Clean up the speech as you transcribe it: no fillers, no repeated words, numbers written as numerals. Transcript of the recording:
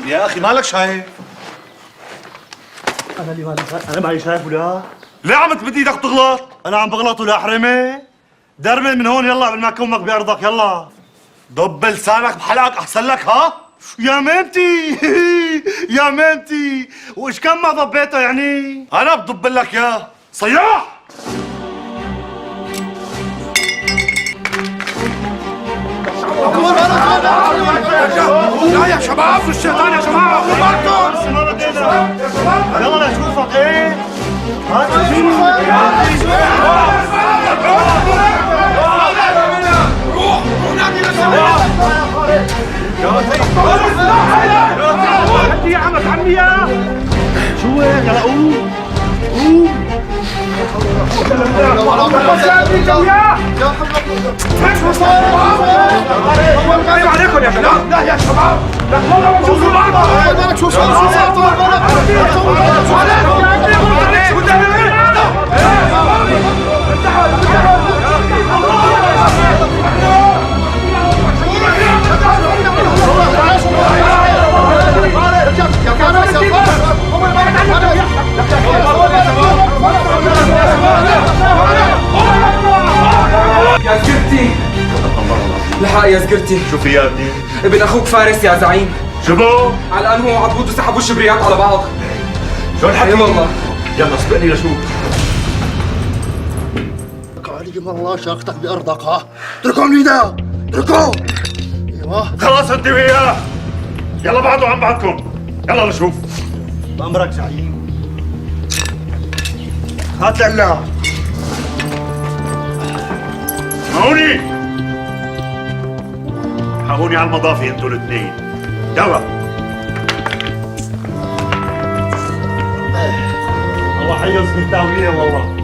يا اخي مالك شايف؟ انا اللي مالي شايف، انا مالي شايف ولا؟ ليه عم تمد ايدك وتغلط؟ انا عم بغلط ولا حرمه؟ درمل من هون يلا قبل ما كومك بارضك يلا. ضب لسانك بحلقك احسن لك. ها؟ يا ميمتي يا ميمتي، وايش كم ما ضبيته يعني؟ انا بضب لك اياه صياح. لا يا شباب، في الشيطان يا جماعة، يلا لاشوفك. ايه؟ هات روح روح نادي يا عمك عمي يا شو هيك؟ يلا قوم قوم. عيب عليكم يا شباب. لا يا شباب، لا شو صار؟ شو صار؟ يا زقرتي، الحق يا زقرتي. شو في يا ابني؟ ابن اخوك فارس يا زعيم. شو بو؟ علقان هو وعبود وسحبوا الشبريات على بعض. شو الحكي؟ اي والله. يلا سبقني لشوف. عليكم الله شاقتك بارضك. ها اتركهم لي، اتركهم. ايوه خلص انت وياه، يلا بعدوا عن بعضكم، يلا لشوف. بأمرك زعيم. هات العلاج. اسمعوني، حقوني على المضافي انتوا الاثنين، يلا. الله حيو الزقرتاوية والله.